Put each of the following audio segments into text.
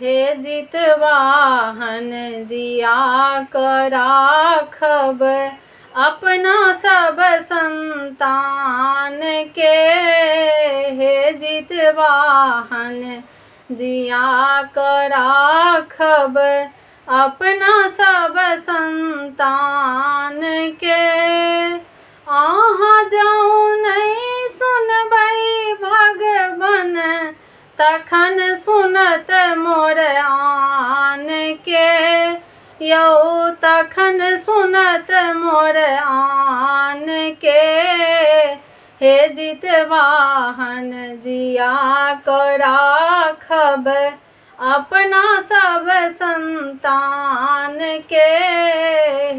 हे जितवाहन जिया कऽ राखब अपना सब संतान के। हे जितवाहन जिया कऽ राखब अपना सब संतान के। अहाँ जौं नहि सुनबै भगवन तखन सुनत मोर आन के। यौ तखन सुनत मोर आन के। हे जितवाहन जिया कऽ राखब अपना सब संतान के।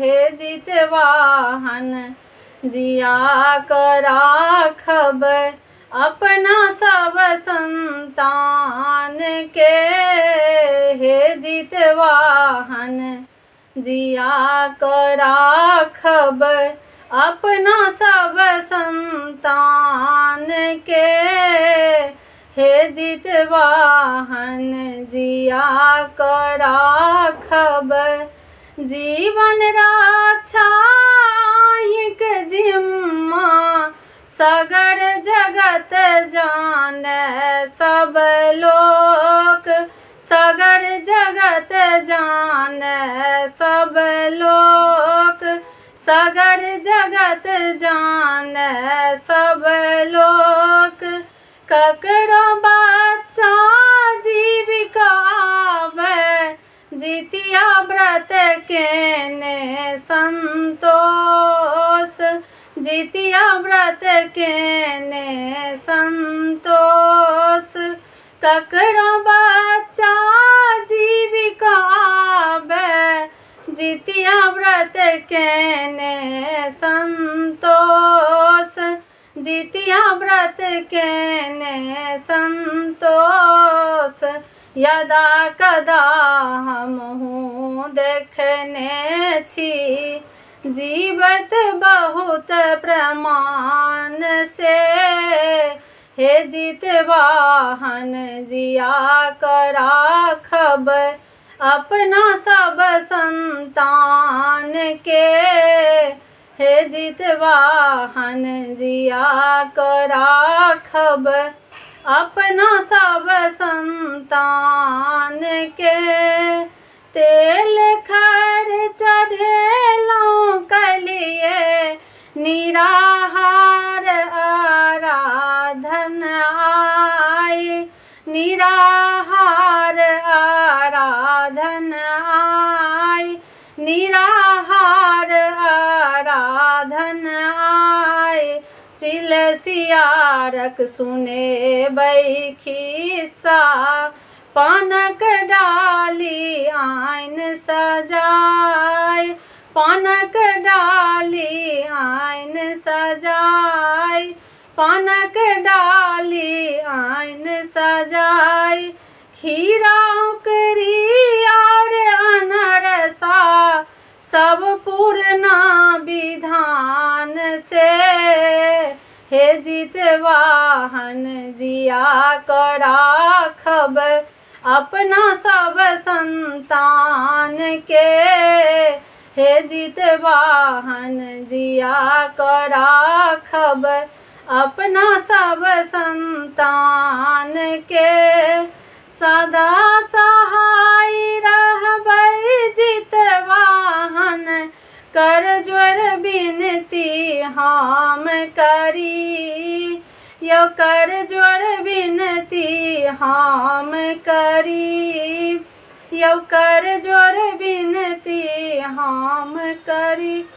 हे जितवाहन जिया कऽ राखब अपना सब संतान के। हे जितवाहन जिया कऽ राखब अपना सब संतान के। हे जितवाहन जिया कऽ राखब जीवन रक्षा अहींक जिम्मा सगर जगत जाने सब लोक। सगर जगत जाने सब लोक। सगर जगत जाने सब लोक। ककरो बच्चा जीविका आबै जितिया व्रत केने संतोष। जितिया व्रत केने संतोष। ककरो बच्चा जीविका आबै जितिया व्रत केने संतोष। जितिया व्रत केने संतोष। यदा कदा हमहूँ देखने छी जीवत बहुत प्रमाण से। हे जितवाहन जिया कऽ राखब अपना सब संतान के। हे जितवाहन जिया कऽ राखब अपना सब संतान के। तेल खर चढ़ेलहुँ कलिए निराहार आराधन आय। निराहार आराधन आय। निराहार आराधन आय। चिल सियारक सुनेबै खिस्सा पानक डाली आनि सजाय। पानक डाली आनि सजाय। पानक डाली आनि सजाय। खीरा उकरी और अनरसा सब पूर्णा विधान से। हे जितवाहन जिया कऽ राखब अपना सब संतान के। हे जितवाहन जिया कऽ राखब अपना सब संतान के। सदा सहाय रहबै जितवाहन कर जोर विनती हम करी। यो कर जोर विनती हम करी। यो कर जोर विनती हम करी।